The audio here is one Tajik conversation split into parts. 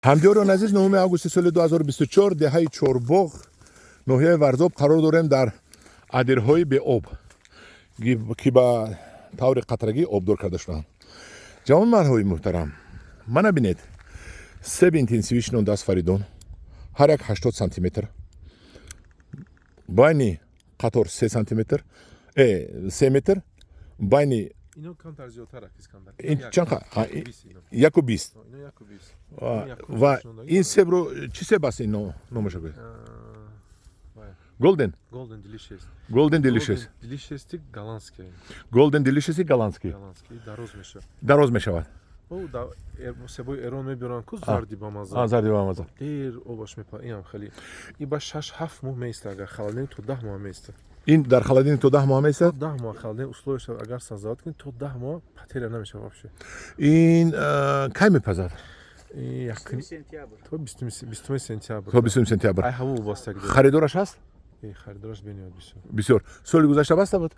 Ҳамдиёрон азиз, 9 августи соли 2024, деҳаи Чорбоғ, ноҳияи Варзоб қарор дорем, дар адирҳои беоб, ки ба таври қатрагӣ обдор карда шуданд. Ҷавонмардҳои муҳтарам, мана бинед, себи интенсивӣ шинондааст Фаридун, ҳар як 80 сантиметр, байни қатор 3 сантиметр, 3 метр, байни Ино камтар зиёдтар аст, Искандар. Ин чанд? 1,20. Ва ин себро чӣ себ аст, ин номаша гӯед? Голден? Golden Delicious. Golden Delicious. Delicious голландский. Golden Delicious голландский. Голландский дароз мешавад. Дароз мешавад. Себои Эрон мебиёранд ку, зарди бамаза. Зарди бамаза. Дер обаш мепа, инам хеле. И ба 6-7 моҳ меиста, агар холодильник то 10 моҳ меиста. Ин дар холодильник то 10 моҳ меистад? 10 моҳ холодильник условия шавад, агар создавать кунед, то 10 моҳ потеря намешавад вообще. Ин кай мепазад? То 20 сентябр. То 20 сентябр. Ай ҳаво вобастагӣ дорад. Харидораш ҳаст? Харидораш бениҳоят бисёр. Бисёр. Соли гузашта баста буд?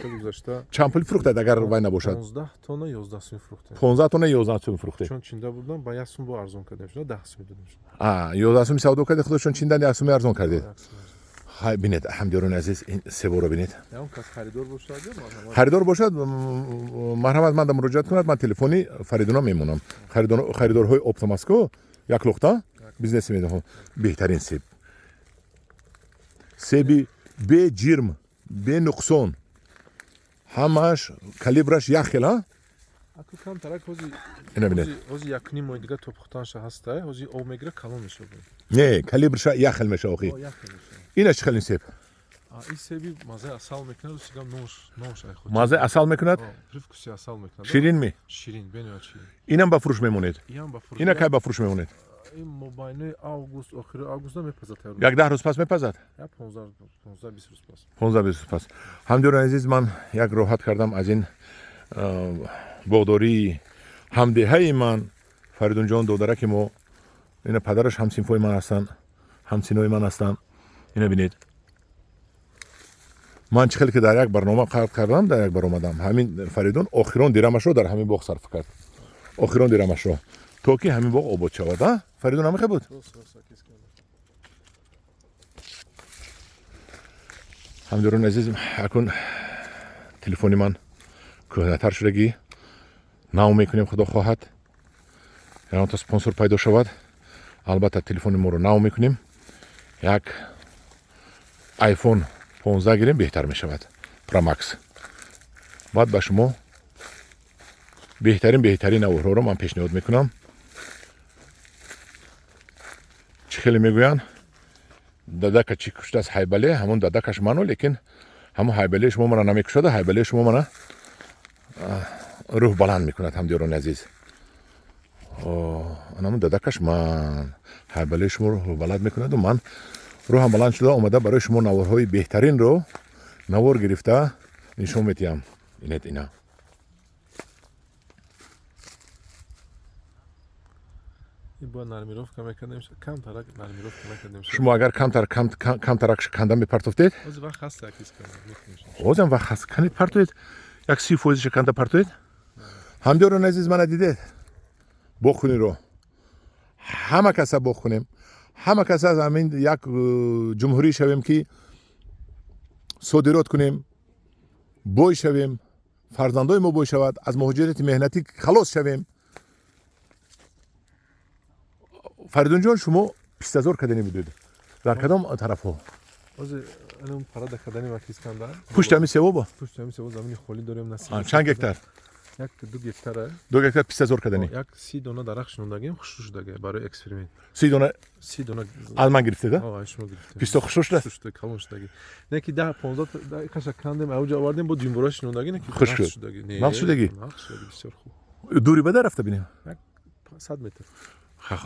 Соли гузашта. Чанд пул фурӯхтед, агар вай набошад? 15 тонна 11 сум фурӯхтем. 15 тонна 11 сум фурӯхтед. Чун чинда будам, ба 1 сум бо арзон кардем, шуна 10 сум додем. 11 сум савдо кардед, худашон чиндан 1 суми арзон кардед. Хай, бинед, ҳамдиёрони азиз, ин себоро бинед. Ягон кас харидор бошад, марҳамат. Харидор бошад, марҳамат, манда муроҷиат кунад, ман телефони Фаридуна мемонам. Харидорҳои оптомаско як лухта бизнеси медиҳам. Беҳтарин себ. Себи беҷирм, бенуқсон. Ҳамааш калибраш як хел, ҳа? Аку камтарак ҳози Ина бинед. Ҳози якним моҳи дига то пухтанша ҳаста, ҳози об мегира, калон мешавад. Не, калибрша як хел мешава охи. Як хел мешава. Ина чӣ хел ин себ? Ин себи маззаи асал мекунад, сигам нош, нош ай худ. Маззаи асал мекунад? Привкуси асал мекунад. Ширин ми? Ширин, бениҳоят ширин. Инам ба фурӯш мемонед? Инам ба фурӯш. Ина кай ба фурӯш мемонед? Ин мобайнои август, охири август мепазад тайёр. Як 10 рӯз пас мепазад? Я 15-20 рӯз пас. 15-20 рӯз пас. Ҳамдиёрони азиз, ман як роҳат кардам аз ин боғдории ҳамдеҳаи ман Фаридунҷон, додараки мо. Ина падараш ҳамсинфои ман ҳастанд, ҳамсинои ман ҳастанд. Ина бинед, ман чӣ хеле ки дар як барнома қайд кардам, дар як баромадам, ҳамин Фаридун охирон дирамашро дар ҳамин боғ сарф кард, охирон дирамашро, то ки ҳамин боғ обод шавад. А Фаридун, ҳамин хел буд? Ҳамдиёрони азиз, акун телефони ман кӯҳнатар шудагӣ, нав мекунем, худо хоҳад, ягон та спонсор пайдо шавад, албатта телефони моро нав мекунем, як iPhone 15 гирем, беҳтар мешавад, Pro Max. Баъд ба шумо беҳтарин наворҳоро ман пешниҳод мекунам. Чӣ хеле мегӯянд, дадака чӣ куштааст ҳайбале, ҳамон дадакаш ману, лекин ҳамон ҳайбале шумо мана намекушада, ҳайбале шумо мана рӯҳ баланд мекунад. Ҳамдиёрони азиз, анамон дадакаш ман ҳайбале шумо рӯҳ баланд мекунаду ман рӯҳам баланд шуда омада барои шумо наворҳои беҳтаринро навор гирифта нишон медиҳам. Инед ина. Шумо агар камтарак канда мепартофтед, ҳозам вақт ҳаст, канед партоед, як 30 фоизаша канда партоед. Ҳамдиёрони азиз, мана дидед, боғхуниро ҳама каса боғ кунем, ҳама кас аз ҳамин як ҷумҳурӣ шавем, ки содирот кунем, бой шавем, фарзандои мо бой шавад, аз муҳоҷирати меҳнатӣ халос шавем. Фаридунҷон, шумо пистазор кардани будед дар кадом тарафҳо? Пушти ҳамин севоба? Чанд гектар? Як 2 гектар. 2 гектар пистазор кардани? Як 30 дона дарахт шинондагим, хушрӯ шудаги барои эксперимент. 30 дона? 30 дона. Аз ман гирифтед, а? Ҳа, шумо гирифтем. Писта хушрӯ шуда? Хушрӯ шуда, калон шудаги. Не ки 10 15 қаша кандем, авҷа овардем, бо дюмбора шинондаги, не ки хуш шуд. Нағз шудаги? Нағз шудаги, бисёр хуб. Дури ба дар рафта бинем? Як 100 метр.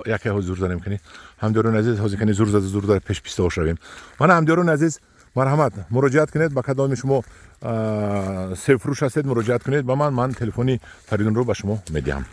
Яке ҳозир зур занем кани. Ҳамдиёрони азиз, ҳозир кани зур зада, зур зада пеш пистаҳо шавем. Мана ҳамдиёрони азиз, марҳамат, муроҷиат кунед ба кадоми шумо себфурӯш ҳастед, муроҷиат кунед ба ман, ман телефони Фаридунро ба шумо медиҳам.